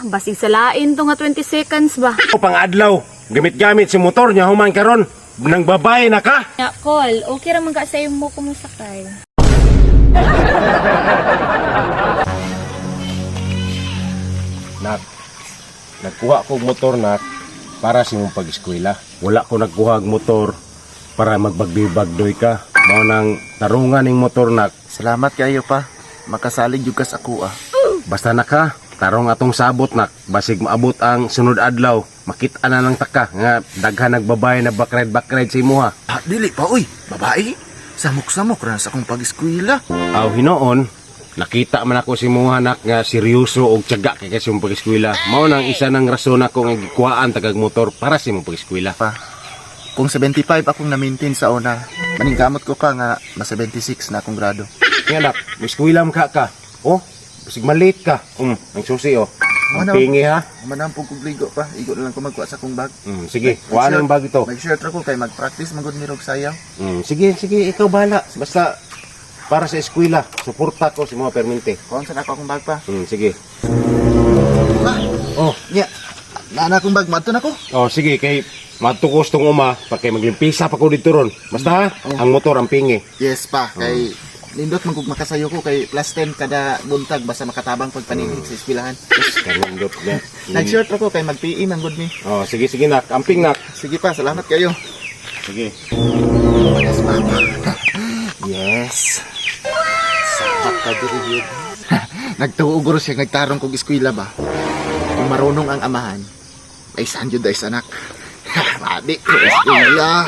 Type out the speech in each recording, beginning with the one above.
Basig sa lain to nga 20 seconds ba. O pang-adlaw, gamit-gamit si motor niya human karon. Nang babae na ka. Nya, call. Okay ra man ka sa imo kumusakay. Nak, nagkuha kog motor, nak, para sa imong pag-eskwela. Wala ko nagkuha og motor para magbagdi-bagdoy ka. Mao nang tarungan ning motor, nak. Salamat kayo pa. Makasalig jud kas ako ah. Basta na ka, tarong atong sabot, nak. Basig maabot ang sunod adlaw, makita na lang taka nga daghan nagbabae na bakride-bakride sa imuha. Ah, dili pa oy, babae. Samok-samok ra sa akong pag-eskwela. Aw hinoon, nakita man ako si imuha, nak, nga seryoso og tiyaga kay sa imong pag-eskwela. Mao nang isa nang rason ako nga gikuhaan tagag motor para sa imong pag-eskwela. Pa. Kung 75 akong na-maintain sa una, maningkamot ko ka nga ma 76 na akong grado. Nga nak, eskwela man ka ka. Oh, basig malate ka. Ang susi oh. Ang Ano? pingi ha. Manampog kog ligo pa, igo na lang ko magkuha sa akong bag. Sige, kuha na ang bag ito. Mag-shirt ra ko kay mag-practice man gud ni rog sayaw. Sige, sige, ikaw bahala. Basta para sa eskwela, suporta ko sa mga permente. Kuha sa nako akong bag pa. Sige. Pa. Oh, Nya. Naa na akong bag madto na ko. oh, sige kay matukos tong uma pa kay maglimpisa pa ko dito ron. Basta ha, ang motor ang pingi. Yes pa, kay nindot man kog makasayo ko kay plus 10 kada buntag basta makatabang pagpaninig sa eskwelahan. Kanindot na. Nag-shirt ra ko kay mag-PE man gud ni. Oh, sige, sige nak, amping nak. Sige pa, salamat kayo. Sige. Yes, Papa. Yes. Sapat ka diri yun. Nagtuo guro siya, nagtarong kog eskwela ba? Kung marunong ang amahan, ay saan yun dahil anak. Madi ko eskwela.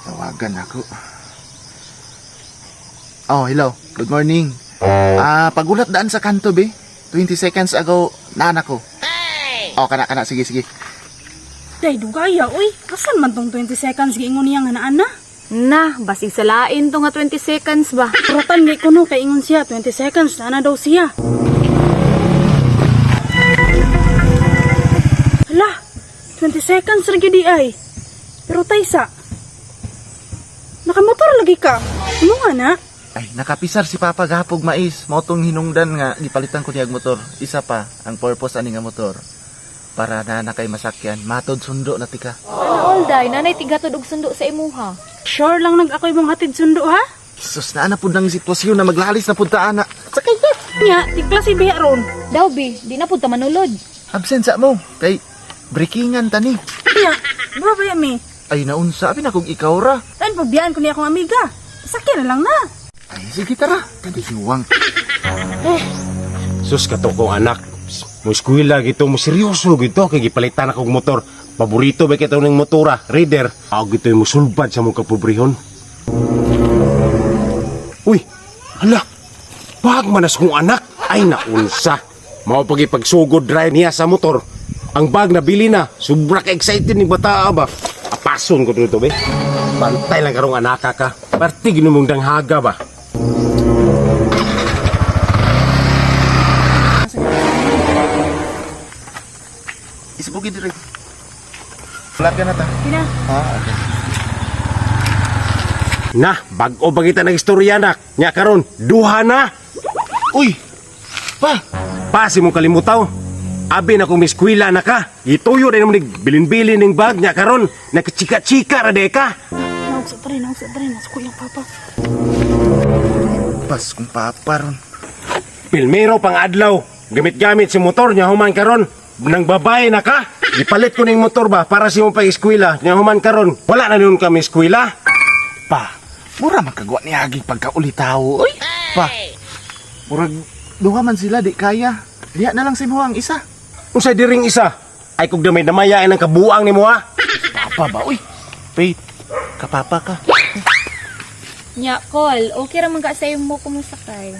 Tawagan ako. Oh, hello. Good morning. Ah, pagulat daan sa kanto, be. 20 seconds ago, naan ako. Oh, kana kana, sige sige. Day, dugaya, uy. Asan man tong 20 seconds giingon niya nga naan na? Na, basig sa lain to nga 20 seconds ba. Purutan gay kuno kay ingon siya 20 seconds na na daw siya. Hala, 20 seconds ra gyud di ay. Pero taysa. Nakamotor lagi ka. Mo nga na. Ay, nakapisar si Papa gahapog mais. Mao tong hinungdan nga gipalitan ko niyag motor. Isa pa ang purpose ani nga motor para na na kay masakyan, matod sundo na tika. Ano all day, nanay tigatod og sundo sa imuha. Sure lang nag ako'y mong hatid sundo ha. Jesus, naa na pud nang sitwasyon na maglalis na pud ta ana. Sakay na. Nya, tikla si Bea ron. Daw bi, di na pud ta manulod. Absent sa mo kay breakingan tani. Nya, ba ba mi? Ay naunsa abi na kung ikaw ra. Tan pagbiyaan ko niya akong amiga. Sakyan na lang na. Ay sige tara, kadihiwang. Sus kato kong anak. Mo eskwela gito, mo seryoso gito kay gipalitan akong motor. Paborito ba kito ning motora, Raider. Ako gito mo sulbad sa mong kapobrehon. Uy, hala. Pag manas kong anak, ay naunsa. Mao pag ipagsugod drive niya sa motor. Ang bag na bili na, sobra ka excited ni bata ba. Apason ko dito be. Bantay lang karong anaka ka. Parte ginumong danghaga ba. Isbugi dire. Wala ka na ta. Kina, Ah, okay. Na, bag-o ba kita nag-istorya nak? Nya karon, duha na. Uy. Pa, Pasi mong kalimutaw. Abi na kung miskwila na ka. Ituyo rin naman bilin-bilin ng bag niya karon. Nakachika-chika ra de ka. naugsa pa rin, naugsa pa rin. Nasa kuyang papa. pas kung papa ron. Pilmero pang adlaw. Gamit-gamit si motor niya human karon. Nang babae na ka. Gipalit ko ning motor ba para si mong pag-eskwela. Niya human karon. Wala na nun kami eskwela. Pa, mura magkagawa ni Agi pagkaulitaw. Oy, pa. Murag duha man sila di kaya. Diha na lang si mo ang isa. Unsay diring isa? Ay kog damay damaya ang kabuang nimo ha. Papa ba uy? Faith, kapapa ka. Nya, call. Okay ra man ka sa imo kumusakay.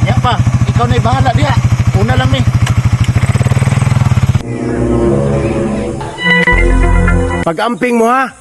Ya pa, ikaw na'y bahala diha. Una lang mi. Pag-amping mo ha.